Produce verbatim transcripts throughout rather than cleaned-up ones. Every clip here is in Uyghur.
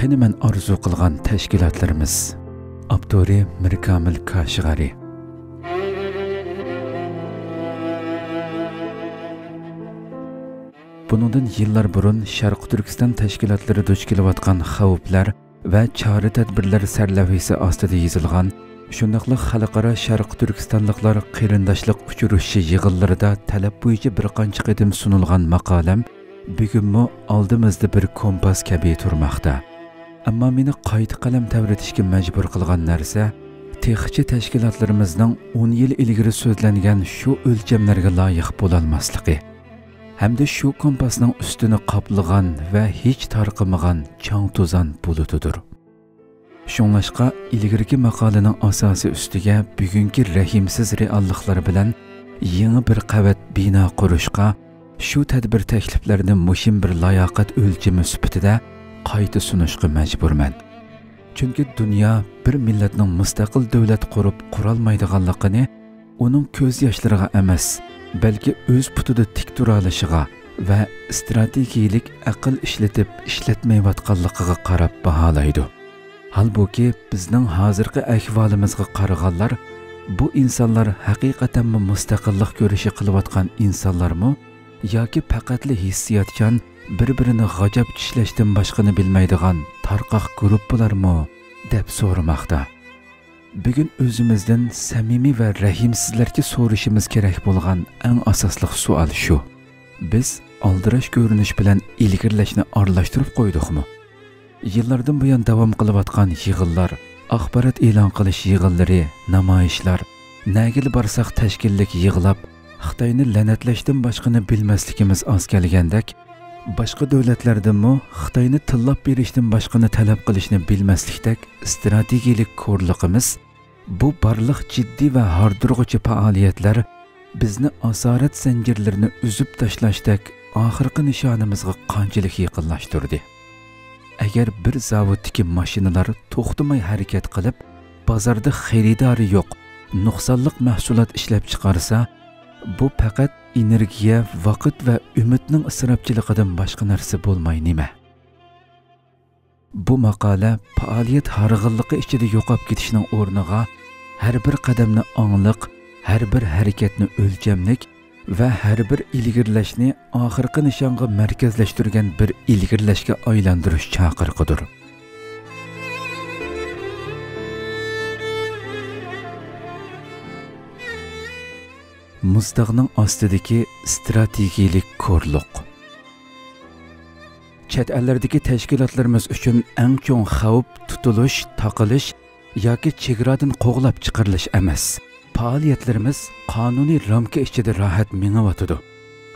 قېنى مەن ئارزۇ قىلغان تەشكىلاتلىرىمىز. ئاپتورى مىركامىل كاشغەرى. بۇنىڭدىن يىللار بۇرۇن شەرقىي تۈركىستان تەشكىلاتلىرى دۇچ كېلىۋاتقان خەۋپلەر ۋە چارە-تەدبىرلەر سەرلەۋھىسى ئاستىدا يېزىلغان، شۇنداقلا خەلقئارا شەرقىي تۈركىستانلىقلار قېرىنداشلىق ئۇچرىشىشى يىغىنلىرىدا تەلەپ بويىچە بىر قانچە قېتىم سۇنۇلغان ماقالەم بۈگۈنمۇ ئالدىمىزدا بىر كومپاس كەبى تۇرماقتا. ئەمما مېنى قايتا قەلەم تەۋرىتىشكە مەجبۇر قىلغان نەرسە، تېخىچە تەشكىلاتلىرىمىزنىڭ ئون يىل ئىلگىرى سۆزلەنگەن شۇ ئۆلچەملەرگە لايىق بولالماسلىقى ھەمدە شۇ كومپاسنىڭ ئۈستىنى قاپلىغان ۋە ھېچ تارقىمىغان چاڭ-توزان بۇلۇتىدۇر. شۇڭلاشقا، ئىلگىرىكى ماقالىنىڭ ئاساسى ئۈستىگە بۈگۈنكى رەھىمسىز رېئاللىقلار بىلەن يېڭى بىر قەۋەت بىنا قۇرۇشقا، شۇ تەدبىر تەكلىپلەرنى مۇھىم بىر لاياقەت ئۆلچىمى سۈپىتىدە قايتا سۇنۇشقا مەجبۇرمەن. چۈنكى دۇنيا بىر مىللەتنىڭ مۇستەقىل دۆلەت قۇرۇپ قۇرالمايدىغانلىقىنى ئۇنىڭ كۆز ياشلىرىغا ئەمەس، بەلكى ئۆز پۇتىدا تىك تۇرالىشىغا ۋە ئىستراتېگىيىلىك ئەقىل ئىشلىتىپ ئىشلەتمەيۋاتقانلىقىغا قاراپ باھالايدۇ. ھالبۇكى، بىزنىڭ ھازىرقى ئەھۋالىمىزغا قارىغانلار، بۇ ئىنسانلار ھەقىقەتەنمۇ مۇستەقىللىق كۈرىشى قىلىۋاتقان ئىنسانلارمۇ ياكى پەقەتلا ھېسسىياتچان، بىر-بىرىنى غاجاپ چىشلەشتىن باشقىنى بىلمەيدىغان تارقاق گۇرۇپپىلارمۇ؟ دەپ سورىماقتا. بۈگۈن ئۆزىمىزدىن سەمىمىي ۋە رەھىمسىزلەرچە سورىشىمىز كېرەك بولغان ئەڭ ئاساسلىق سوئال شۇ: بىز ئالدىراش كۆرۈنۈش بىلەن ئىلگىرىلەشنى ئارىلاشتۇرۇپ قويدۇقمۇ؟ يىللاردىن بۇيان داۋام قىلىۋاتقان يىغىنلار، ئاخبارات ئېلان قىلىش يىغىنلىرى، نامايىشلار، نەگىلا بارساق تەشكىللىك يىغلاپ، خىتاينى لەنەتلەشتىن باشقىنى بىلمەسلىكىمىز ئاز كەلگەندەك، باشقا دۆلەتلەردىنمۇ خىتاينى تىللاپ بېرىشتىن باشقىنى تەلەپ قىلىشنى بىلمەسلىكتەك ئىستراتېگىيىلىك كورلۇقىمىز، بۇ بارلىق جىددىي ۋە ھاردۇرغۇچى پائالىيەتلەر بىزنى ئاسارەت زەنجىرلىرىنى ئۈزۈپ تاشلاشتەك ئاخىرقى نىشانىمىزغا قانچىلىك يېقىنلاشتۇردى؟ ئەگەر بىر زاۋۇتتىكى ماشىنىلار توختىماي ھەرىكەت قىلىپ، بازاردا خېرىدارى يوق، نۇقسانلىق مەھسۇلات ئىشلەپ چىقارسا، بۇ پەقەت ئېنېرگىيە، ۋاقىت ۋە ئۈمىدنىڭ ئىسراپچىلىقىدىن باشقا نەرسە بولماي نېمە؟ بۇ ماقالە پائالىيەت ھارغىنلىقى ئىچىدە يوقاپ كېتىشنىڭ ئورنىغا، ھەر بىر قەدەمنى ئاڭلىق، ھەر بىر ھەرىكەتنى ئۆلچەملىك ۋە ھەر بىر ئىلگىرىلەشنى ئاخىرقى نىشانغا مەركەزلەشتۈرگەن بىر ئىلگىرىلەشكە ئايلاندۇرۇش چاقىرىقىدۇر. مۇزتاغنىڭ ئاستىدىكى ئىستراتېگىيىلىك كورلۇق. چەت ئەللەردىكى تەشكىلاتلىرىمىز ئۈچۈن ئەڭ چوڭ خەۋپ تۇتۇلۇش، تاقىلىش ياكى چېگرادىن قوغلاپ چىقىرىلىش ئەمەس. پائالىيەتلىرىمىز قانۇنىي رامكا ئىچىدە راھەت مېڭىۋاتىدۇ.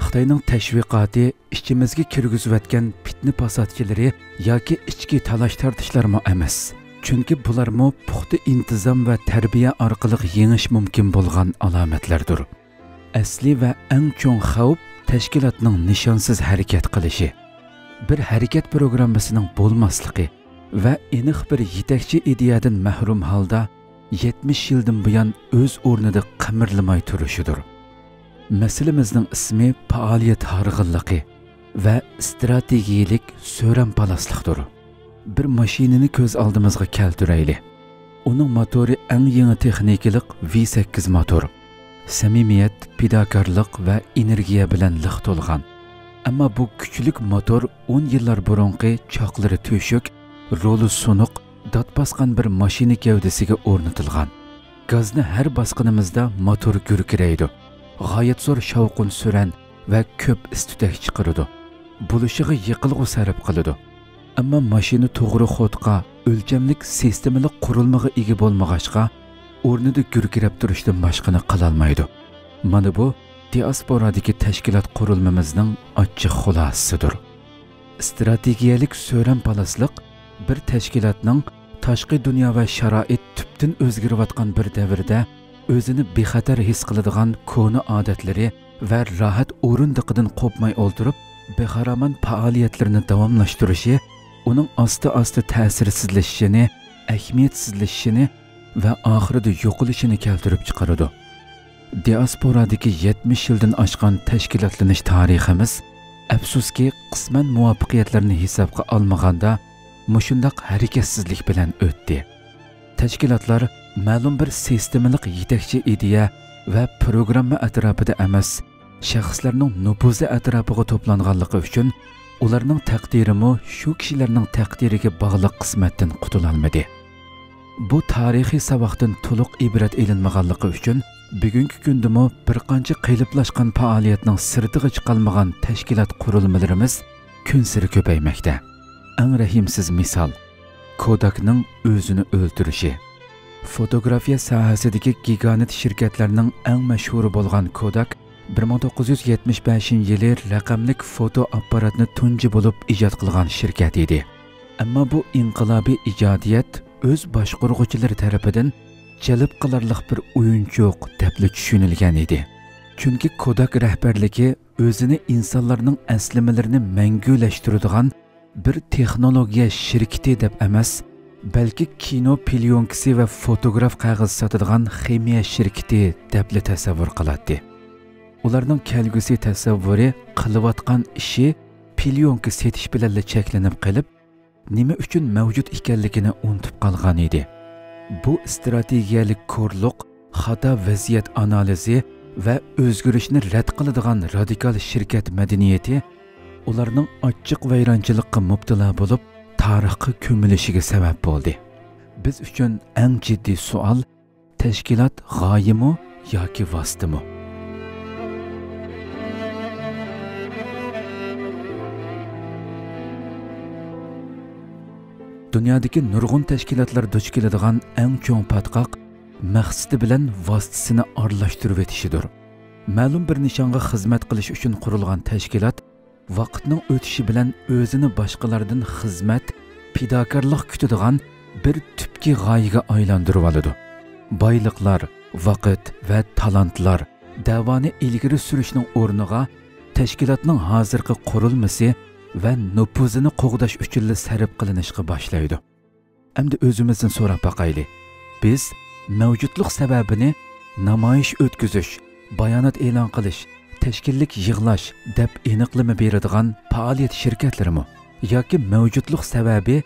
خىتاينىڭ تەشۋىقاتى، ئىچىمىزگە كىرگۈزۈۋەتكەن پىتنە-پاساتچىلىرى ياكى ئىچكى تالاش-تارتىشلارمۇ ئەمەس. چۈنكى بۇلارمۇ پۇختا ئىنتىزام ۋە تەربىيە ئارقىلىق يېڭىش مۇمكىن بولغان ئالامەتلەردۇر. ئەسلىي ۋە ئەڭ چوڭ خەۋپ تەشكىلاتنىڭ نىشانسىز ھەرىكەت قىلىشى، بىر ھەرىكەت پروگراممىسىنىڭ بولماسلىقى ۋە ئېنىق بىر يېتەكچى ئىدىيەدىن مەھرۇم ھالدا يەتمىش يىلدىن بۇيان ئۆز ئورنىدا قىمىرلىماي تۇرۇشىدۇر. مەسىلىمىزنىڭ ئىسمى پائالىيەت ھارغىنلىقى ۋە ئىستراتېگىيىلىك سۆرەمپالاسلىقتۇر. بىر ماشىنىنى كۆز ئالدىمىزغا كەلتۈرەيلى. ئۇنىڭ موتورى ئەڭ يېڭى تېخنىكىلىق ۋى سەككىز موتور. سەمىمىيەت، پىداكارلىق ۋە ئېنېرگىيە بىلەن لىق تولغان. ئەمما بۇ كۈچلۈك موتور ئون يىللار بۇرۇنقى چاقلىرى تۆشۈك، رولى سۇنۇق، دات باسقان بىر ماشىنا گەۋدىسىگە ئورنىتىلغان. گازنى ھەر باسقىنىمىزدا موتور گۈركىرەيدۇ. غايەت زور شاۋقۇن-سۈرەن ۋە كۆپ ئىس-تۈتەك چىقىرىدۇ. بولۇشىغا يېقىلغۇ سەرپ قىلىدۇ. ئەمما ماشىنا توغرا خوتقا، ئۆلچەملىك سىستېمىلىق قۇرۇلمىغا ئىگە بولمىغاچقا، ئورنىدا گۈركىرەپ تۇرۇشتىن باشقىنى قىلالمايدۇ. مانا بۇ دىئاسپورادىكى تەشكىلات قۇرۇلمىمىزنىڭ ئاچچىق خۇلاسىسىدۇر. ئىستراتېگىيەلىك سۆرەمپالاسلىق بىر تەشكىلاتنىڭ تاشقى دۇنيا ۋە شارائىت تۈپتىن ئۆزگىرىۋاتقان بىر دەۋردە ئۆزىنى بىخەتەر ھېس قىلىدىغان كونا ئادەتلىرى ۋە راھەت ئورۇندۇقىدىن قوپماي ئولتۇرۇپ، بىخارامان پائالىيەتلىرىنى داۋاملاشتۇرۇشى ئۇنىڭ ئاستا-ئاستا تەسىرسىزلىشىشىنى، ئەھمىيەتسىزلىشىشىنى ۋە ئاخىرىدا يوقىلىشىنى كەلتۈرۈپ چىقىرىدۇ. دىئاسپورادىكى يەتمىش يىلدىن ئاشقان تەشكىلاتلىنىش تارىخىمىز، ئەپسۇسكى، قىسمەن مۇۋەپپەقىيەتلەرنى ھېسابقا ئالمىغاندا، مۇشۇنداق ھەرىكەتسىزلىك بىلەن ئۆتتى. تەشكىلاتلار مەلۇم بىر سىستېمىلىق يېتەكچى ئىدىيە ۋە پروگرامما ئەتراپىدا ئەمەس، شەخسلەرنىڭ نوپۇزى ئەتراپىغا توپلانغانلىقى ئۈچۈن، ئۇلارنىڭ تەقدىرىمۇ شۇ كىشىلەرنىڭ تەقدىرىگە باغلىق قىسمەتتىن قۇتۇلالمىدى. بۇ تارىخىي ساۋاقتىن تولۇق ئىبرەت ئېلىنمىغانلىقى ئۈچۈن، بۈگۈنكى كۈندىمۇ بىر قانچە قېلىپلاشقان پائالىيەتنىڭ سىرتىغا چىقالمىغان تەشكىلات قۇرۇلمىلىرىمىز كۈنسېرى كۆپەيمەكتە. ئەڭ رەھىمسىز مىسال، كوداكنىڭ ئۆزىنى ئۆلتۈرۈشى. فوتوگرافىيە ساھەسىدىكى گىگانت شىركەتلەرنىڭ ئەڭ مەشھۇرى بولغان كوداك بىر مىڭ توققۇز يۈز يەتمىش بەشىنچى يىلى رەقەملىك فوتو ئاپپاراتنى تۇنجى بولۇپ ئىجاد قىلغان شىركەت ئىدى. ئەمما بۇ ئىنقىلابىي ئىجادىيەت ئۆز باشقۇرغۇچىلىرى تەرىپىدىن جەلپ قىلارلىق بىر ئويۇنچۇق دەپلا چۈشىنىلگەن ئىدى. چۈنكى كوداك رەھبەرلىكى ئۆزىنى ئىنسانلارنىڭ ئەسلىمىلىرىنى مەڭگۈلەشتۈرىدىغان بىر تېخنولوگىيە شىركىتى دەپ ئەمەس، بەلكى كىنو پليونكىسى ۋە فوتوگراف قەغىزى ساتىدىغان خىمىيە شىركىتى دەپلا تەسەۋۋۇر قىلاتتى. ئۇلارنىڭ كەلگۈسى تەسەۋۋۇرى، قىلىۋاتقان ئىشى پليونكا سېتىش بىلەنلا چەكلىنىپ قېلىپ، نېمە ئۈچۈن مەۋجۇت ئىكەنلىكىنى ئۇنتۇپ قالغان ئىدى. بۇ ئىستراتېگىيەلىك كورلۇق، خاتا ۋەزىيەت ئانالىزى ۋە ئۆزگىرىشنى رەت قىلىدىغان رادىكال شىركەت مەدەنىيىتى ئۇلارنىڭ ئاچچىق ۋەيرانچىلىققا مۇپتىلا بولۇپ، تارىخقا كۆمۈلۈشىگە سەۋەب بولدى. بىز ئۈچۈن ئەڭ جىددىي سوئال، تەشكىلات غايىمۇ ياكى ۋاسىتىمۇ؟ دۇنيادىكى نۇرغۇن تەشكىلاتلار دۇچ كېلىدىغان ئەڭ چوڭ پاتقاق مەقسىتى بىلەن ۋاسىتىسىنى ئارىلاشتۇرۇۋېتىشىدۇر. مەلۇم بىر نىشانغا خىزمەت قىلىش ئۈچۈن قۇرۇلغان تەشكىلات ۋاقىتنىڭ ئۆتۈشى بىلەن ئۆزىنى باشقىلاردىن خىزمەت، پىداكارلىق كۈتىدىغان بىر تۈپكى غايىگە ئايلاندۇرۇۋالىدۇ. بايلىقلار، ۋاقىت ۋە تالانتلار دەۋانى ئىلگىرى سۈرۈشنىڭ ئورنىغا تەشكىلاتنىڭ ھازىرقى قۇرۇلمىسى ۋە نوپۇزىنى قوغداش ئۈچۈنلا سەرپ قىلىنىشقا باشلايدۇ. ئەمدى ئۆزىمىزدىن سوراپ باقايلى. بىز مەۋجۇتلۇق سەۋەبىنى نامايىش ئۆتكۈزۈش، بايانات ئېلان قىلىش، تەشكىللىك يىغلاش دەپ ئېنىقلىما بېرىدىغان پائالىيەت شىركەتلىرىمۇ؟ ياكى مەۋجۇتلۇق سەۋەبى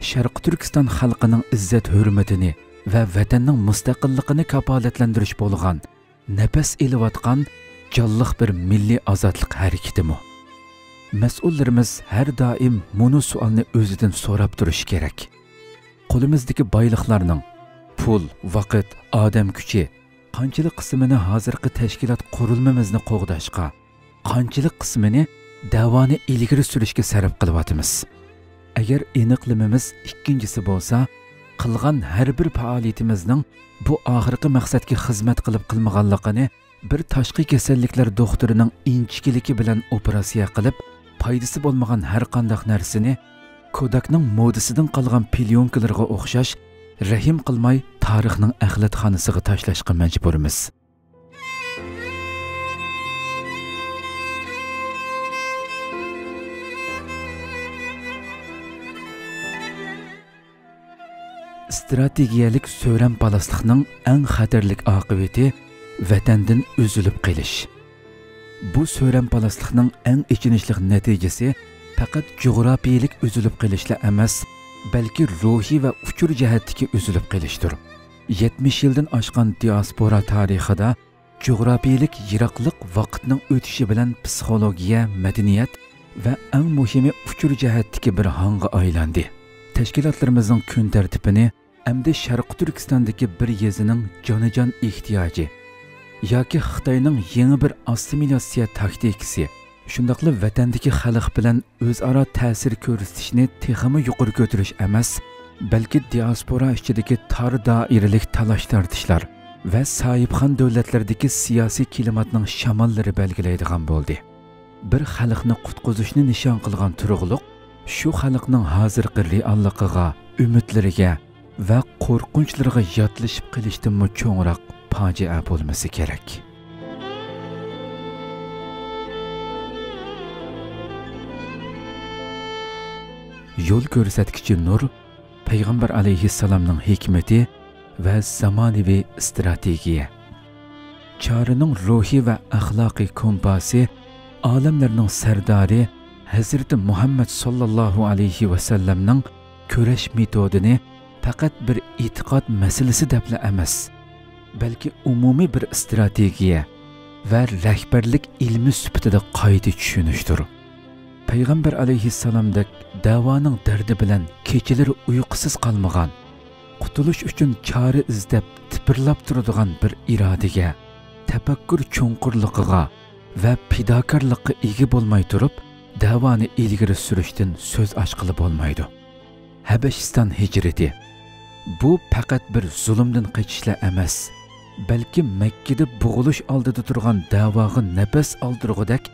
شەرقىي تۈركىستان خەلقىنىڭ ئىززەت-ھۆرمىتىنى ۋە ۋەتەننىڭ مۇستەقىللىقىنى كاپالەتلەندۈرۈش بولغان نەپەس ئېلىۋاتقان جانلىق بىر مىللىي ئازادلىق ھەرىكىتىمۇ؟ مەسئۇللىرىمىز ھەر دائىم مۇنۇ سوئالنى ئۆزىدىن سوراپ تۇرۇشى كېرەك. قولىمىزدىكى بايلىقلارنىڭ، پۇل، ۋاقىت، ئادەم كۈچى، قانچىلىك قىسمىنى ھازىرقى تەشكىلات قۇرۇلمىمىزنى قوغداشقا، قانچىلىك قىسمىنى دەۋانى ئىلگىرى سۈرۈشكە سەرپ قىلىۋاتىمىز؟ ئەگەر ئېنىقلىمىمىز ئىككىنچىسى بولسا، قىلغان ھەر بىر پائالىيىتىمىزنىڭ بۇ ئاخىرقى مەقسەتكە خىزمەت قىلىپ قىلمىغانلىقىنى بىر تاشقى كېسەللىكلەر دوختۇرىنىڭ ئىنچىكىلىكى بىلەن ئوپېراتسىيە قىلىپ، پايدىسى بولمىغان ھەر قانداق نەرسىنى كوداكنىڭ مودىسىدىن قالغان پليونكىلىرىغا ئوخشاش رەھىم قىلماي تارىخنىڭ ئەخلەتخانىسىغا تاشلاشقا مەجبۇرمىز. ئىستراتېگىيەلىك سۆرەمپالاسلىقنىڭ ئەڭ خەتەرلىك ئاقىۋىتى ۋەتەندىن ئۈزۈلۈپ قېلىش. بۇ سۆرەمپالاسلىقنىڭ ئەڭ ئېچىنىشلىق نەتىجىسى پەقەت جۇغراپىيىلىك ئۈزۈلۈپ قېلىشلا ئەمەس، بەلكى روھىي ۋە ئۇچۇر جەھەتتىكى ئۈزۈلۈپ قېلىشتۇر. يەتمىش يىلدىن ئاشقان دىئاسپورا تارىخىدا جۇغراپىيىلىك يىراقلىق ۋاقىتنىڭ ئۆتۈشى بىلەن پسىخولوگىيە، مەدەنىيەت ۋە ئەڭ مۇھىمى ئۇچۇر جەھەتتىكى بىر ھاڭغا ئايلاندى. تەشكىلاتلىرىمىزنىڭ كۈن تەرتىپىنى ئەمدى شەرقىي تۈركىستاندىكى بىر يېزىنىڭ جانىجان ئېھتىياجى ياكى خىتاينىڭ يېڭى بىر ئاسسىمىلياتسىيە تاكتىكىسى، شۇنداقلا ۋەتەندىكى خەلق بىلەن ئۆزئارا تەسىر كۆرسىتىشنى تېخىمۇ يۇقىرى كۆتۈرۈش ئەمەس، بەلكى دىئاسپورا ئىچىدىكى تار دائىرىلىك تالاش-تارتىشلار ۋە ساھىبخان دۆلەتلەردىكى سىياسىي كىلىماتنىڭ شاماللىرى بەلگىلەيدىغان بولدى. بىر خەلقنى قۇتقۇزۇشنى نىشان قىلغان تۇرۇقلۇق، شۇ خەلقنىڭ ھازىرقى رېئاللىقىغا، ئۈمىدلىرىگە ۋە قورقۇنچلىرىغا ياتلىشىپ قېلىشتىنمۇ چوڭراق پاجىئە بولمىسا كېرەك. يول كۆرسەتكۈچى نۇر، پەيغەمبەر ئەلەيھىسسالامنىڭ ھېكمىتى ۋە زامانىۋى ئىستراتېگىيە. چارىنىڭ روھىي ۋە ئەخلاقىي كومپاسى ئالەملەرنىڭ سەردارى ھەزرىتى مۇھەممەد ساللاللاھۇ ئەلەيھى ۋەسەللەمنىڭ كۈرەش مېتودىنى پەقەت بىر ئېتىقاد مەسىلىسى دەپلا ئەمەس، بەلكى ئومۇمىي بىر ئىستراتېگىيە ۋە رەھبەرلىك ئىلمى سۈپىتىدە قايتا چۈشىنىشتۇر. پەيغەمبەر ئەلەيھىسسالامدەك دەۋانىڭ دەردى بىلەن كېچىلىرى ئۇيقۇسىز قالمىغان، قۇتۇلۇش ئۈچۈن چارە ئىزدەپ تىپىرلاپ تۇرىدىغان بىر ئىرادىگە، تەپەككۇر چوڭقۇرلۇقىغا ۋە پىداكارلىققا ئىگە بولماي تۇرۇپ، دەۋانى ئىلگىرى سۈرۈشتىن سۆز ئاچقىلى بولمايدۇ. ھەبەشىستان ھىجرىتى. بۇ پەقەت بىر زۇلۇمدىن قېچىشلا ئەمەس، بەلكى مەككىدە بوغۇلۇش ئالدىدا تۇرغان دەۋاغا نەپەس ئالدۇرغۇدەك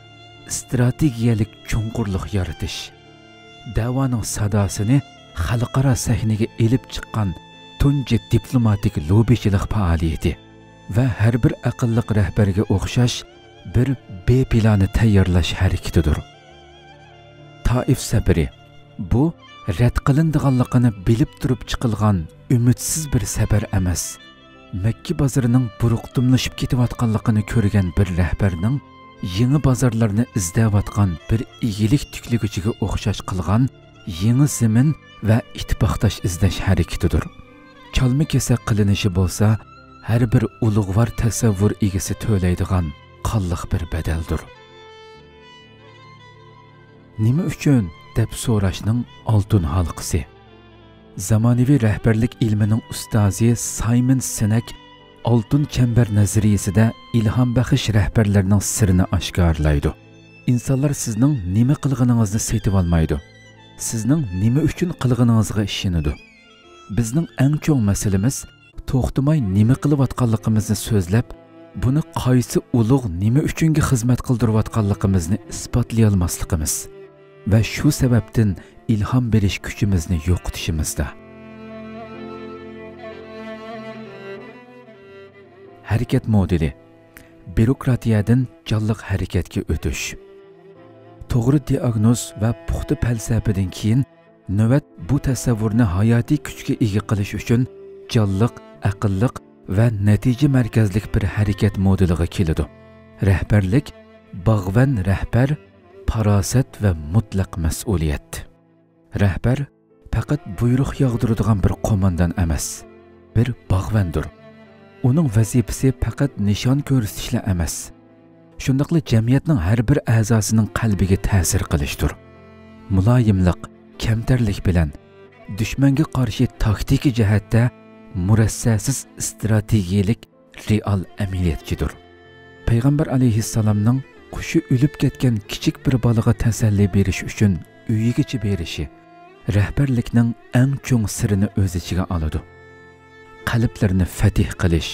ئىستراتېگىيەلىك چوڭقۇرلۇق يارىتىش. دەۋانىڭ ساداسىنى خەلقئارا سەھنىگە ئېلىپ چىققان تۇنجى دىپلوماتىك لوببىچىلىق پائالىيىتى ۋە ھەر بىر ئەقىللىق رەھبەرگە ئوخشاش بىر بې پىلانى تەييارلاش ھەرىكىتىدۇر. تائىف سەپىرى. بۇ رەت قىلىنىدىغانلىقىنى بىلىپ تۇرۇپ چىقىلغان ئۈمىدسىز بىر سەپەر ئەمەس. مەككە بازىرىنىڭ بۇرۇقتۇملىشىپ كېتىۋاتقانلىقىنى كۆرگەن بىر رەھبەرنىڭ يېڭى بازارلارنى ئىزدەۋاتقان بىر ئىگىلىك تىكلىگۈچىگە ئوخشاش قىلغان يېڭى زېمىن ۋە ئىتتىپاقداش ئىزدەش ھەرىكىتىدۇر. چالما كېسەك قىلىنىشى بولسا ھەر بىر ئۇلۇغۋار تەسەۋۋۇر ئىگىسى تۆلەيدىغان قانلىق بىر بەدەلدۇر. نېمە ئۈچۈن دەپ سوراشنىڭ ئالتۇن ھالقىسى. زامانىۋى رەھبەرلىك ئىلمىنىڭ ئۇستازى سايمون سىنەك ئالتۇن چەمبەر نەزەرىيىسىدە ئىلھام بەخش رەھبەرلەرنىڭ سىرىنى ئاشكارىلايدۇ. ئىنسانلار سىزنىڭ نېمە قىلغىنىڭىزنى سېتىۋالمايدۇ. سىزنىڭ نېمە ئۈچۈن قىلغىنىڭىزغا ئىشىنىدۇ. بىزنىڭ ئەڭ چوڭ مەسىلىمىز توختىماي نېمە قىلىۋاتقانلىقىمىزنى سۆزلەپ، بۇنى قايسى ئۇلۇغ نېمە ئۈچۈنگە خىزمەت قىلدۇرۇۋاتقانلىقىمىزنى ئىسپاتلىيالماسلىقىمىز ۋە شۇ سەۋەبتىن ئىلھام بېرىش كۈچىمىزنى يوقىتىشىمىزدا. ھەرىكەت مودېلى. بيۇروكراتىيەدىن جانلىق ھەرىكەتكە ئۆتۈش. توغرا دىئاگنوز ۋە پۇختا پەلسەپىدىن كېيىن، نۆۋەت بۇ تەسەۋۋۇرنى ھاياتىي كۈچكە ئىگە قىلىش ئۈچۈن جانلىق، ئەقىللىق ۋە نەتىجە مەركەزلىك بىر ھەرىكەت مودېلىغا كېلىدۇ. رەھبەرلىك، باغۋەن رەھبەر، پاراسەت ۋە مۇتلەق مەسئۇلىيەت. رەھبەر پەقەت بۇيرۇق ياغدۇرىدىغان بىر قوماندان ئەمەس، بىر باغۋەندۇر. ئۇنىڭ ۋەزىپىسى پەقەت نىشان كۆرسىتىشلا ئەمەس، شۇنداقلا جەمئىيەتنىڭ ھەر بىر ئەزاسىنىڭ قەلبىگە تەسىر قىلىشتۇر. مۇلايىملىق، كەمتەرلىك بىلەن دۈشمەنگە قارشى تاكتىكا جەھەتتە مۇرەسسەسىز ئىستراتېگىيەلىك رېئال ئەمەلىيەتچىدۇر. پەيغەمبەر ئەلەيھىسسالامنىڭ قۇشى ئۆلۈپ كەتكەن كىچىك بىر بالىغا تەسەللى بېرىش ئۈچۈن ئۆيىگىچە بېرىشى رەھبەرلىكنىڭ ئەڭ چوڭ سىرىنى ئۆز ئىچىگە ئالىدۇ. قەلبلەرنى فەتىھ قىلىش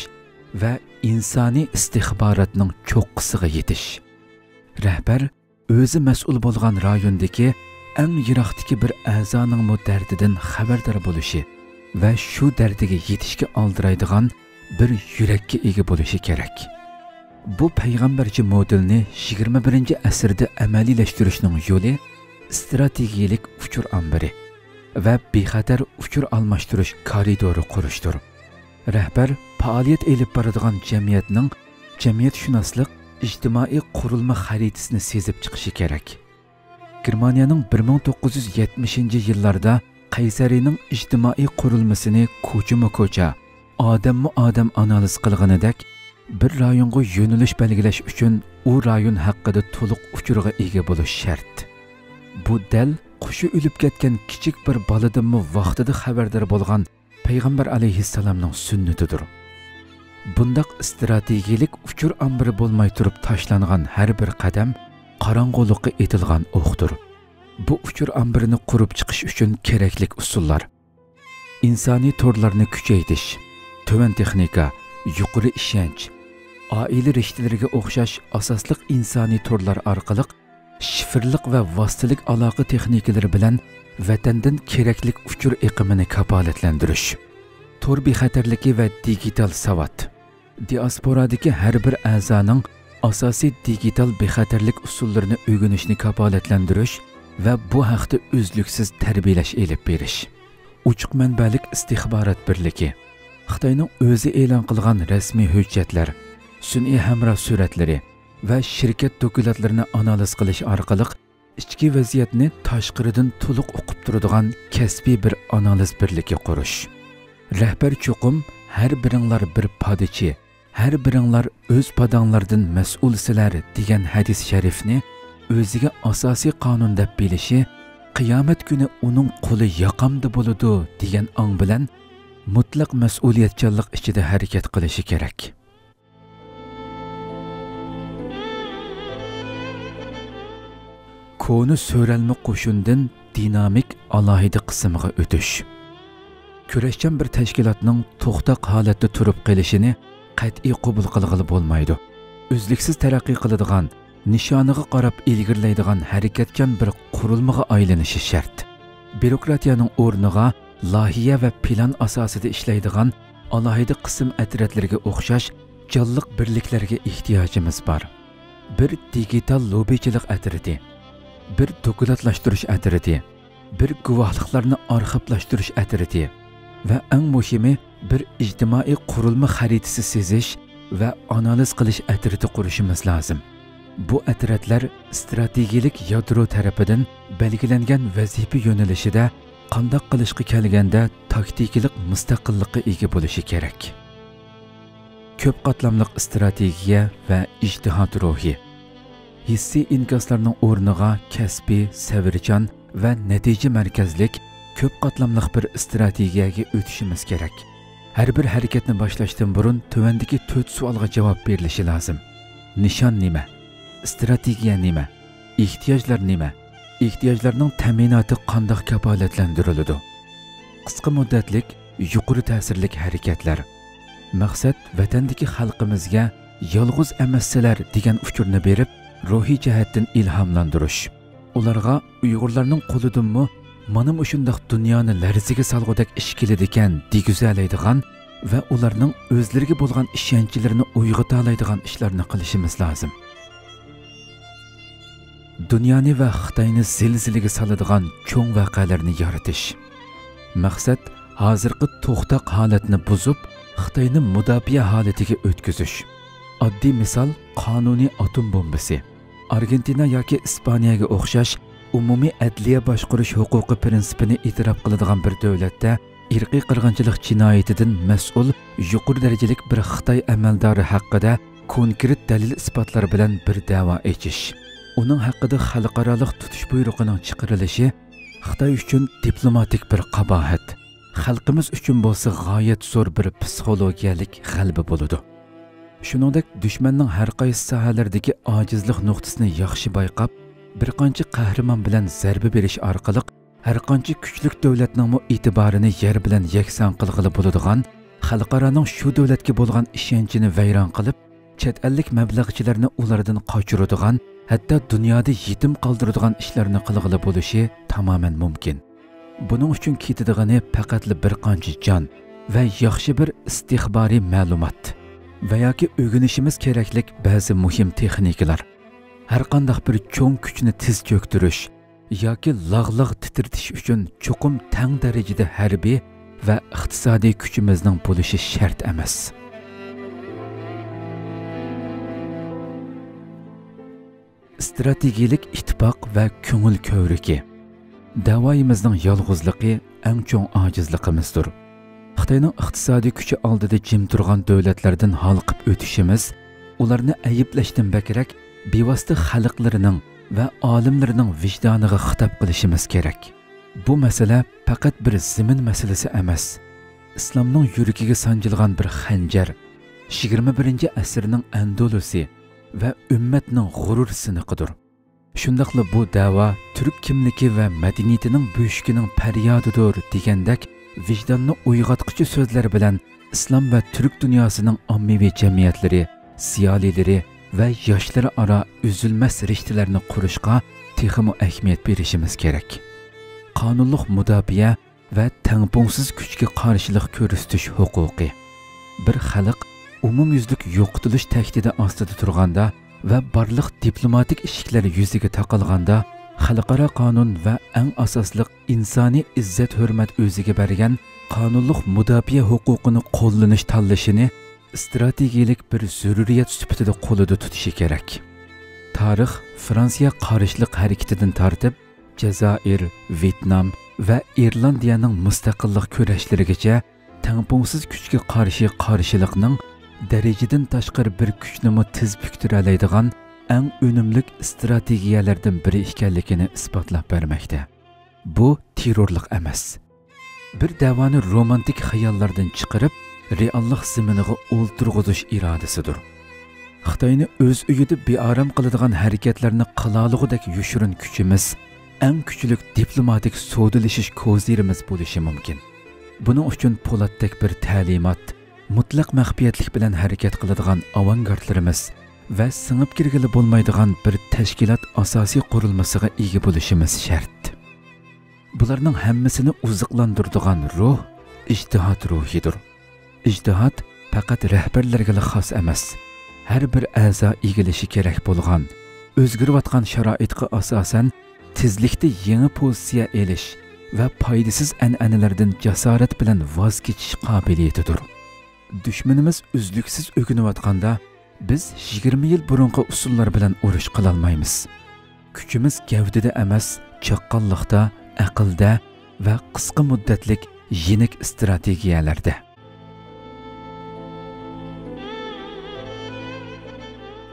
ۋە ئىنسانىي ئىستىخباراتنىڭ چوققىسىغا يېتىش. رەھبەر ئۆزى مەسئۇل بولغان رايوندىكى ئەڭ يىراقتىكى بىر ئەزانىڭمۇ دەردىدىن خەۋەردار بولۇشى ۋە شۇ دەردىگە يېتىشكە ئالدىرايدىغان بىر يۈرەككە ئىگە بولۇشى كېرەك. بۇ پەيغەمبەرچە مودېلنى يىگىرمە بىرىنچى ئەسىردە ئەمەلىيلەشتۈرۈشنىڭ يولى ئىستراتېگىيەلىك ئۇچۇر ئامبىرى ۋە بىخەتەر ئۇچۇر ئالماشتۇرۇش كارىدورى قۇرۇشتۇر. رەھبەر پائالىيەت ئېلىپ بارىدىغان جەمئىيەتنىڭ جەمئىيەتشۇناسلىق ئىجتىمائىي قۇرۇلما خەرىتىسىنى سېزىپ چىقىشى كېرەك. گېرمانىيەنىڭ بىر مىڭ توققۇز يۈز يەتمىشىنچى يىللاردا قەيسەرىنىڭ ئىجتىمائىي قۇرۇلمىسىنى كوچىمۇ كوچا، ئادەممۇ ئادەم ئانالىز قىلغىنىدەك، بىر رايونغا يۆنىلىش بەلگىلەش ئۈچۈن ئۇ رايون ھەققىدە تولۇق ئۇچۇرغا ئىگە بولۇش شەرت. بۇ دەل قۇشى ئۆلۈپ كەتكەن كىچىك بىر بالىدىنمۇ ۋاقتىدا خەۋەردار بولغان پەيغەمبەر ئەلەيھىسسالامنىڭ سۈننىتىدۇر. بۇنداق ئىستراتېگىيەلىك ئۇچۇر ئامبىرى بولماي تۇرۇپ تاشلانغان ھەر بىر قەدەم قاراڭغۇلۇققا ئېتىلغان ئوقتۇر. بۇ ئۇچۇر ئامبىرىنى قۇرۇپ چىقىش ئۈچۈن كېرەكلىك ئۇسۇللار: ئىنسانىي تورلارنى كۈچەيتىش، تۆۋەن تېخنىكا، يۇقىرى ئىشەنچ، ئائىلە رىشتىلىرىگە ئوخشاش ئاساسلىق ئىنسانىي تورلار ئارقىلىق شىفىرلىق ۋە ۋاسىتىلىك ئالاقە تېخنىكىلىرى بىلەن ۋەتەندىن كېرەكلىك ئۇچۇر ئېقىمىنى كاپالەتلەندۈرۈش، تور بىخەتەرلىكى ۋە دىگىتال ساۋات، دىئاسپورادىكى ھەر بىر ئەزانىڭ ئاساسىي دىگىتال بىخەتەرلىك ئۇسۇللىرىنى ئۆگىنىشنى كاپالەتلەندۈرۈش ۋە بۇ ھەقتە ئۈزلۈكسىز تەربىيەلەش ئېلىپ بېرىش. ئوچۇق مەنبەلىك ئىستىخبارات بىرلىكى، خىتاينىڭ ئۆزى ئېلان قىلغان رەسمىي ھۆججەتلەر، سۈنئىي ھەمراھ سۈرەتلىرى ۋە شىركەت دوكلاتلىرىنى ئانالىز قىلىش ئارقىلىق ئىچكى ۋەزىيەتنى تاشقىرىدىن تولۇق ئۇقۇپ تۇرىدىغان كەسپىي بىر ئانالىز بىرلىكى قۇرۇش. رەھبەر چوقۇم «ھەر بىرىڭلار بىر پادىچى، ھەر بىرىڭلار ئۆز پاداڭلاردىن مەسئۇلسىلەر» دېگەن ھەدىس شەرىفنى ئۆزىگە ئاساسىي قانۇن دەپ بىلىشى، «قىيامەت كۈنى ئۇنىڭ قولى ياقامدا بولىدۇ» دېگەن ئاڭ بىلەن مۇتلەق مەسئۇلىيەتچانلىق ئىچىدە ھەرىكەت قىلىشى كېرەك. كونا سۆرەلمە قوشۇندىن دىنامىك ئالاھىدە قىسىمغا ئۆتۈش. كۈرەشچان بىر تەشكىلاتنىڭ توختاق ھالەتتە تۇرۇپ قېلىشىنى قەتئىي قوبۇل قىلغىلى بولمايدۇ. ئۈزلۈكسىز تەرەققىي قىلىدىغان، نىشانىغا قاراپ ئىلگىرىلەيدىغان ھەرىكەتچان بىر قۇرۇلمىغا ئايلىنىشى شەرت. بىيۇروكراتىيەنىڭ ئورنىغا لايىھە ۋە پىلان ئاساسىدا ئىشلەيدىغان ئالاھىدە قىسىم ئەترەتلىرىگە ئوخشاش جانلىق بىرلىكلەرگە ئېھتىياجىمىز بار. بىر دىگىتال لوببىچىلىق ئەترىتى، بىر دوكلاتلاشتۇرۇش ئەترىتى، بىر گۇۋاھلىقلارنى ئارخىپلاشتۇرۇش ئەترىتى ۋە ئەڭ مۇھىمى، بىر ئىجتىمائىي قۇرۇلما خەرىتىسى سىزىش ۋە ئانالىز قىلىش ئەترىتى قۇرۇشىمىز لازىم. بۇ ئەترەتلەر ئىستراتېگىيەلىك يادرو تەرىپىدىن بەلگىلەنگەن ۋەزىپە يۆنىلىشىدە قانداق قىلىشقا كەلگەندە تاكتىكىلىق مۇستەقىللىققا ئىگە بولۇشى كېرەك. كۆپ قاتلاملىق ئىستراتېگىيە ۋە ئىجتىھات روھى. ھېسسىي ئىنكاسلارنىڭ ئورنىغا كەسپىي، سەۋرچان ۋە نەتىجە مەركەزلىك كۆپ قاتلاملىق بىر ئىستراتېگىيەگە ئۆتۈشىمىز كېرەك. ھەر بىر ھەرىكەتنى باشلاشتىن بۇرۇن تۆۋەندىكى تۆت سوئالغا جاۋاب بېرىلىشى لازىم. نىشان نېمە؟ ئىستراتېگىيە نېمە؟ ئېھتىياجلار نېمە؟ ئېھتىياجلارنىڭ تەمىناتى قانداق كاپالەتلەندۈرۈلىدۇ؟ قىسقا مۇددەتلىك، يۇقىرى تەسىرلىك ھەرىكەتلەر. مەقسەت، ۋەتەندىكى خەلقىمىزگە «يالغۇز ئەمەسسىلەر» دېگەن ئۇچۇرنى بېرىپ، روھىي جەھەتتىن ئىلھاملاندۇرۇش. ئۇلارغا ئۇيغۇرلارنىڭ قولىدىنمۇ مانا مۇشۇنداق دۇنيانى لەرزىگە سالغۇدەك ئىش كېلىدىكەن دېگۈزەلەيدىغان ۋە ئۇلارنىڭ ئۆزلىرىگە بولغان ئىشەنچلىرىنى ئويغىتالايدىغان ئىشلارنى قىلىشىمىز لازىم. دۇنيانى ۋە خىتاينى زىلزىلىگە سالىدىغان چوڭ ۋەقەلەرنى يارىتىش. مەقسەت، ھازىرقى توختاق ھالەتنى بۇزۇپ، خىتاينى مۇداپىئە ھالىتىگە ئۆتكۈزۈش. ئاددىي مىسال، قانۇنىي ئاتوم بومبىسى. ئارگېنتىنا ياكى ئىسپانىيەگە ئوخشاش ئومۇمىي ئەدلىيە باشقۇرۇش ھوقۇقى پىرىنسىپىنى ئېتىراپ قىلىدىغان بىر دۆلەتتە ئىرقىي قىرغىنچىلىق جىنايىتىدىن مەسئۇل يۇقىرى دەرىجىلىك بىر خىتاي ئەمەلدارى ھەققىدە كونكرېت دەلىل-ئىسپاتلار بىلەن بىر دەۋا ئېچىش. ئۇنىڭ ھەققىدە خەلقئارالىق تۇتۇش بۇيرۇقىنىڭ چىقىرىلىشى خىتاي ئۈچۈن دىپلوماتىك بىر قاباھەت، خەلقىمىز ئۈچۈن بولسا غايەت زور بىر پسىخولوگىيەلىك غەلىبە بولىدۇ. شۇنىڭدەك، دۈشمەننىڭ ھەر قايسى ساھەلەردىكى ئاجىزلىق نۇقتىسىنى ياخشى بايقاپ، بىر قانچە قەھرىمان بىلەن زەربە بېرىش ئارقىلىق، ھەر قانچە كۈچلۈك دۆلەتنىڭمۇ ئېتىبارىنى يەر بىلەن يەكسان قىلغىلى بولىدىغان، خەلقئارانىڭ شۇ دۆلەتكە بولغان ئىشەنچىنى ۋەيران قىلىپ، چەت ئەللىك مەبلەغچىلەرنى ئۇلاردىن قاچۇرىدىغان، ھەتتا دۇنيادا يېتىم قالدۇرىدىغان ئىشلارنى قىلغىلى بولۇشى تامامەن مۇمكىن. بۇنىڭ ئۈچۈن كېتىدىغىنى پەقەتلا بىر قانچە جان ۋە ياخشى بىر ئىستىخبارىي مەلۇمات ۋە ياكى ئۆگىنىشىمىز كېرەكلىك بەزى مۇھىم تېخنىكىلار. ھەرقانداق بىر چوڭ كۈچنى تېز چۆكتۈرۈش ياكى لاغ-لاغ تىترىتىش ئۈچۈن چوقۇم تەڭ دەرىجىدە ھەربىي ۋە ئىقتىسادىي كۈچىمىزنىڭ بولۇشى شەرت ئەمەس. ئىستراتېگىيەلىك ئىتتىپاق ۋە كۆڭۈل كۆۋرۈكى. دەۋايىمىزنىڭ يالغۇزلۇقى ئەڭ چوڭ ئاجىزلىقىمىزدۇر. خىتاينىڭ ئىقتىسادىي كۈچى ئالدىدا جىم تۇرغان دۆلەتلەردىن ھالقىپ ئۆتۈشىمىز، ئۇلارنى ئەيىبلەشتىن بەكرەك، بىۋاسىتە خەلقلىرىنىڭ ۋە ئالىملىرىنىڭ ۋىجدانىغا خىتاب قىلىشىمىز كېرەك. بۇ مەسىلە پەقەت بىر زېمىن مەسىلىسى ئەمەس. ئىسلامنىڭ يۈرىكىگە سانجىلغان بىر خەنجەر، يىگىرمە بىرىنچى ئەسىرنىڭ ئەندۇلۇسى ۋە ئۈممەتنىڭ غۇرۇر سىنىقىدۇر. شۇنداقلا بۇ دەۋا تۈرك كىملىكى ۋە مەدەنىيىتىنىڭ بۆشۈكىنىڭ پەريادىدۇر دېگەندەك، ۋىجداننى ئويغاتقۇچى سۆزلەر بىلەن ئىسلام ۋە تۈرك دۇنياسىنىڭ ئاممىۋى جەمئىيەتلىرى، زىيالىيلىرى ۋە ياشلىرى ئارا ئۈزۈلمەس رىشتىلەرنى قۇرۇشقا تېخىمۇ ئەھمىيەت بېرىشىمىز كېرەك. قانۇنلۇق مۇداپىئە ۋە تەڭپۇڭسىز كۈچكە قارشىلىق كۆرسىتىش ھوقۇقى. بىر خەلق ئومۇميۈزلۈك يوقىتىلىش تەھدىتى ئاستىدا تۇرغاندا ۋە بارلىق دىپلوماتىك ئىشىكلەر يۈزىگە تاقالغاندا، خەلقئارا قانۇن ۋە ئەڭ ئاساسلىق ئىنسانىي ئىززەت-ھۆرمەت ئۆزىگە بەرگەن قانۇنلۇق مۇداپىئە ھوقۇقىنى قوللىنىش تاللىشىنى ئىستراتېگىيەلىك بىر زۆرۈرىيەت سۈپىتىدە قولىدا تۇتۇشى كېرەك. تارىخ فرانسىيە قارشىلىق ھەرىكىتىدىن تارتىپ، جەزائىر، ۋيېتنام ۋە ئىرلاندىيەنىڭ مۇستەقىللىق كۈرەشلىرىگىچە تەڭپۇڭسىز كۈچكە قارشى قارشىلىقنىڭ دەرىجىدىن تاشقىرى بىر كۈچنىمۇ تىز پۈكتۈرەلەيدىغان ئەڭ ئۈنۈملۈك ئىستراتېگىيەلەردىن بىرى ئىكەنلىكىنى ئىسپاتلاپ بەرمەكتە. بۇ تېررورلۇق ئەمەس. بىر دەۋانى رومانتىك خىياللاردىن چىقىرىپ، رېئاللىق زېمىنىغا ئولتۇرغۇزۇش ئىرادىسىدۇر. خىتاينى ئۆز ئۆيىدە بىئارام قىلىدىغان ھەرىكەتلەرنى قىلالىغۇدەك يوشۇرۇن كۈچىمىز، ئەڭ كۈچلۈك دىپلوماتىك سودىلىشىش كوزىرىمىز بولۇشى مۇمكىن. بۇنىڭ ئۈچۈن پولاتتەك بىر تەلىمات، مۇتلەق مەخپىيەتلىك بىلەن ھەرىكەت قىلىدىغان ئاۋانگارتلىرىمىز ۋە سىڭىپ كىرگىلى بولمايدىغان بىر تەشكىلات ئاساسىي قۇرۇلمىسىغا ئىگە بولۇشىمىز شەرت. بۇلارنىڭ ھەممىسىنى ئوزۇقلاندۇرىدىغان روھ ئىجتىھات روھىدۇر. ئىجتىھات پەقەت رەھبەرلەرگىلا خاس ئەمەس، ھەر بىر ئەزا ئىگىلىشى كېرەك بولغان، ئۆزگىرىۋاتقان شارائىتقا ئاساسەن تېزلىكتە يېڭى پوزىتسىيە ئېلىش ۋە پايدىسىز ئەنئەنىلەردىن جاسارەت بىلەن ۋاز كېچىش قابىلىيىتىدۇر. دۈشمىنىمىز ئۈزلۈكسىز ئۆگىنىۋاتقاندا، بىز يىگىرمە يىل بۇرۇنقى ئۇسۇللار بىلەن ئۇرۇش قىلالمايمىز. كۈچىمىز گەۋدىدە ئەمەس، چاققانلىقتا، ئەقىلدە ۋە قىسقا مۇددەتلىك يېنىك ئىستراتېگىيەلەردە.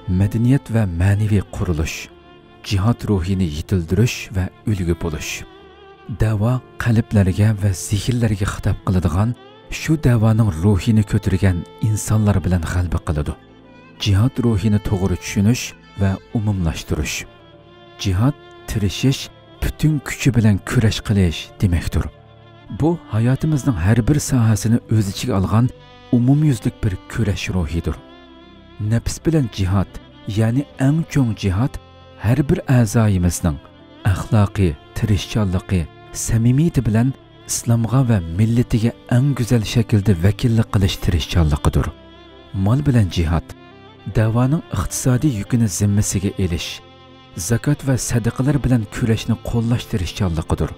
مەدەنىيەت ۋە مەنىۋى قۇرۇلۇش، جىھاد روھىنى يېتىلدۈرۈش ۋە ئۈلگە بولۇش. دەۋا قەلبلەرگە ۋە زېھىنلەرگە خىتاب قىلىدىغان، شۇ دەۋانىڭ روھىنى كۆتۈرگەن ئىنسانلار بىلەن غەلىبە قىلىدۇ. جىھاد روھىنى توغرا چۈشىنىش ۋە ئومۇملاشتۇرۇش. جىھاد، تىرىشىش، پۈتۈن كۈچى بىلەن كۈرەش قىلىش دېمەكتۇر. بۇ ھاياتىمىزنىڭ ھەر بىر ساھەسىنى ئۆز ئىچىگە ئالغان ئومۇميۈزلۈك بىر كۈرەش روھىدۇر. نەپس بىلەن جىھاد، يەنى ئەڭ چوڭ جىھاد، ھەر بىر ئەزايىمىزنىڭ ئەخلاقى، تىرىشچانلىقى، سەمىمىيىتى بىلەن ئىسلامغا ۋە مىللىتىگە ئەڭ گۈزەل شەكىلدە ۋەكىللىك قىلىش تىرىشچانلىقىدۇر. مال بىلەن جىھاد، دەۋانىڭ ئىقتىسادىي يۈكىنى زىممىسىگە ئېلىش، زاكات ۋە سەدىقىلەر بىلەن كۈرەشنى قوللاش تىرىشچانلىقىدۇر.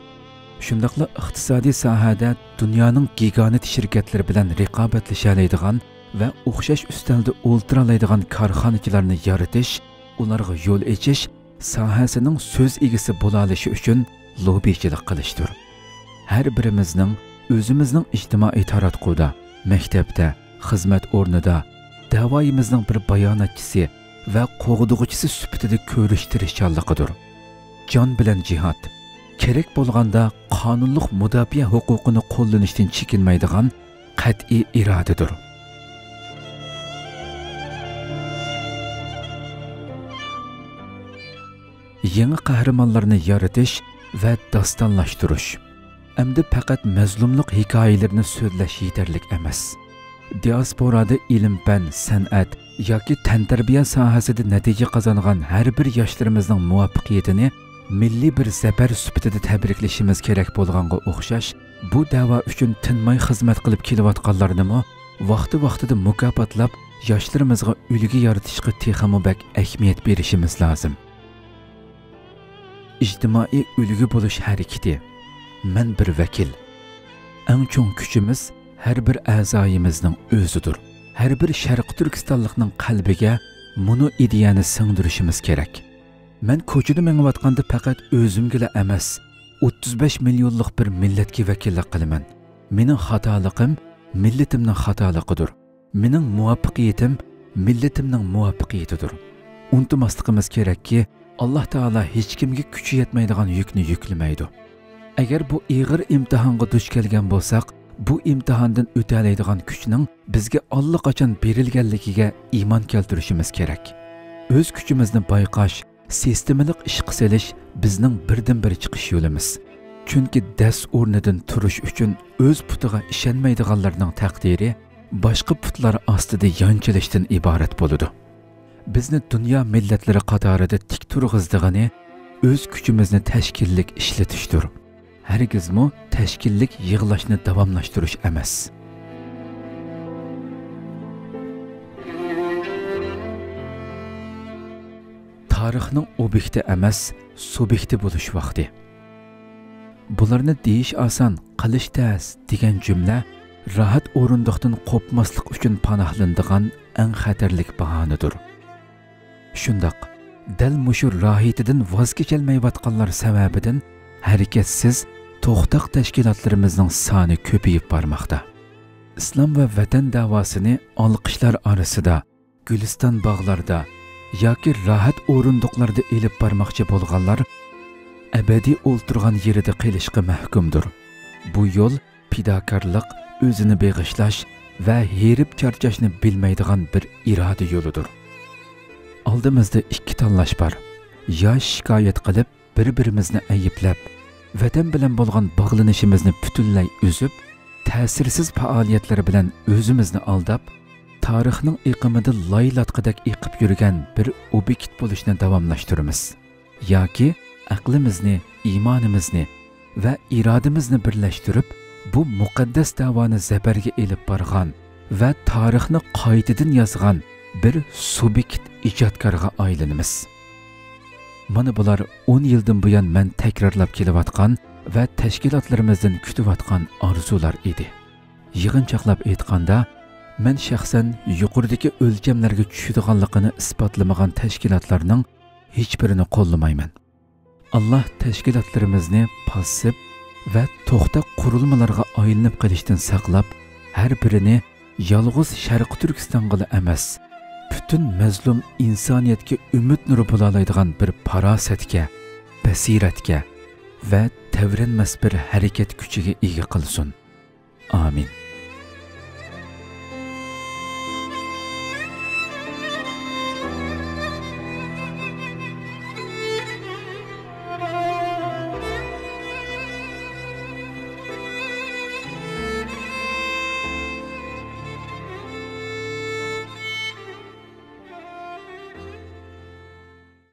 شۇنداقلا ئىقتىسادىي ساھەدە دۇنيانىڭ گىگانت شىركەتلىرى بىلەن رىقابەتلىشەلەيدىغان ۋە ئوخشاش ئۈستەلدە ئولتۇرالايدىغان كارخانىچىلارنى يارىتىش، ئۇلارغا يول ئېچىش، ساھەسىنىڭ سۆز ئىگىسى بولالىشى ئۈچۈن لوببىچىلىق قىلىشتۇر. ھەر بىرىمىزنىڭ ئۆزىمىزنىڭ ئىجتىمائىي تاراتقۇدا، مەكتەپتە، خىزمەت ئورنىدا دەۋايىمىزنىڭ بىر باياناتچىسى ۋە قوغدىغۇچىسى سۈپىتىدە كۆرۈش تىرىشچانلىقىدۇر. جان بىلەن جىھاد، كېرەك بولغاندا قانۇنلۇق مۇداپىئە ھوقۇقىنى قوللىنىشتىن چېكىنمەيدىغان قەتئىي ئىرادىدۇر. يېڭى قەھرىمانلارنى يارىتىش ۋە داستانلاشتۇرۇش. ئەمدى پەقەت مەزلۇملۇق ھېكايىلىرىنى سۆزلەش يېتەرلىك ئەمەس. دىئاسپورادا ئىلىم-پەن، سەنئەت ياكى تەنتەربىيە ساھەسىدە نەتىجە قازانغان ھەر بىر ياشلىرىمىزنىڭ مۇۋەپپەقىيىتىنى مىللىي بىر زەپەر سۈپىتىدە تەبرىكلىشىمىز كېرەك بولغانغا ئوخشاش، بۇ دەۋا ئۈچۈن تىنماي خىزمەت قىلىپ كېلىۋاتقانلارنىمۇ ۋاقتى-ۋاقتىدا مۇكاپاتلاپ، ياشلىرىمىزغا ئۈلگە يارىتىشقا تېخىمۇ بەك ئەھمىيەت بېرىشىمىز لازىم. ئىجتىمائىي ئۈلگە بولۇش ھەرىكىتى. مەن بىر ۋەكىل. ئەڭ چوڭ كۈچىمىز ھەر بىر ئەزايىمىزنىڭ ئۆزىدۇر. ھەر بىر شەرقىي تۈركىستانلىقنىڭ قەلبىگە مۇنۇ ئىدىيەنى سىڭدۈرۈشىمىز كېرەك. مەن كوچىدا مېڭىۋاتقاندا پەقەت ئۆزۈمگىلا ئەمەس، ئوتتۇز بەش مىليونلۇق بىر مىللەتكە ۋەكىللىك قىلىمەن. مېنىڭ خاتالىقىم مىللىتىمنىڭ خاتالىقىدۇر. مېنىڭ مۇۋەپپەقىيىتىم مىللىتىمنىڭ مۇۋەپپەقىيىتىدۇر. ئۇنتۇماسلىقىمىز كېرەككى، ئاللا تائالا ھېچكىمگە كۈچى يەتمەيدىغان يۈكنى يۈكلىمەيدۇ. ئەگەر بۇ ئېغىر ئىمتىھانغا دۇچ كەلگەن بولساق، بۇ ئىمتىھاندىن ئۆتەلەيدىغان كۈچنىڭ بىزگە ئاللىقاچان بېرىلگەنلىكىگە ئىمان كەلتۈرۈشىمىز كېرەك. ئۆز كۈچىمىزنى بايقاش، سىستېمىلىق ئىشقا سېلىش بىزنىڭ بىردىنبىر چىقىش يولىمىز. چۈنكى دەس ئورنىدىن تۇرۇش ئۈچۈن ئۆز پۇتىغا ئىشەنمەيدىغانلارنىڭ تەقدىرى باشقا پۇتلار ئاستىدا يانچىلىشتىن ئىبارەت بولىدۇ. بىزنى دۇنيا مىللەتلىرى قاتارىدا تىك تۇرغۇزىدىغىنى ئۆز كۈچىمىزنى تەشكىللىك ئىشلىتىشتۇر. ھەرگىزمۇ تەشكىللىك يىغلاشنى داۋاملاشتۇرۇش ئەمەس. تارىخنىڭ ئوبيېكتى ئەمەس، سۇبيېكتى بولۇش ۋاقتى. بۇلارنى دېيىش ئاسان، قىلىش تەس دېگەن جۈملە راھەت ئورۇندۇقتىن قوپماسلىق ئۈچۈن پاناھلىنىدىغان ئەڭ خەتەرلىك باھانىدۇر. شۇنداق، دەل مۇشۇ راھىتىدىن ۋاز كېچەلمەيۋاتقانلار سەۋەبىدىن ھەرىكەتسىز، توختاق تەشكىلاتلىرىمىزنىڭ سانى كۆپىيىپ بارماقتا. ئىسلام ۋە ۋەتەن دەۋاسىنى ئالقىشلار ئارىسىدا، گۈلىستان باغلاردا ياكى راھەت ئورۇندۇقلاردا ئېلىپ بارماقچى بولغانلار ئەبەدىي ئولتۇرغان يېرىدە قېلىشقا مەھكۇمدۇر. بۇ يول پىداكارلىق، ئۆزىنى بېغىشلاش ۋە ھېرىپ چارچاشنى بىلمەيدىغان بىر ئىرادە يولىدۇر. ئالدىمىزدا ئىككى تاللاش بار. يا شىكايەت قىلىپ، بىر-بىرىمىزنى ئەيىبلەپ، ۋەتەن بىلەن بولغان باغلىنىشىمىزنى پۈتۈنلەي ئۈزۈپ، تەسىرسىز پائالىيەتلەر بىلەن ئۆزىمىزنى ئالداپ، تارىخنىڭ ئېقىمىدا لاي لاتقىدەك ئېقىپ يۈرگەن بىر ئوبيېكت بولۇشنى داۋاملاشتۇرىمىز. ياكى ئەقلىمىزنى، ئىمانىمىزنى ۋە ئىرادىمىزنى بىرلەشتۈرۈپ، بۇ مۇقەددەس دەۋانى زەپەرگە ئېلىپ بارغان ۋە تارىخنى قايتىدىن يازغان بىر سۇبيېكت ئىجادكارغا ئايلىنىمىز. مانا بۇلار ئون يىلدىن بۇيان مەن تەكرارلاپ كېلىۋاتقان ۋە تەشكىلاتلىرىمىزدىن كۈتۈۋاتقان ئارزۇلار ئىدى. يىغىنچاقلاپ ئېيتقاندا، مەن شەخسەن يۇقىرىدىكى ئۆلچەملەرگە چۈشىدىغانلىقىنى ئىسپاتلىمىغان تەشكىلاتلارنىڭ ھېچبىرىنى قوللىمايمەن. ئاللا تەشكىلاتلىرىمىزنى پاسسىپ ۋە توختاق قۇرۇلمىلارغا ئايلىنىپ قېلىشتىن ساقلاپ، ھەر بىرىنى يالغۇز شەرقىي تۈركىستانغىلا ئەمەس، پۈتۈن مەزلۇم ئىنسانىيەتكە ئۈمىد نۇرى بولالايدىغان بىر پاراسەتكە، بەسىرەتكە ۋە تەۋرەنمەس بىر ھەرىكەت كۈچىگە ئىگە قىلسۇن. ئامىن.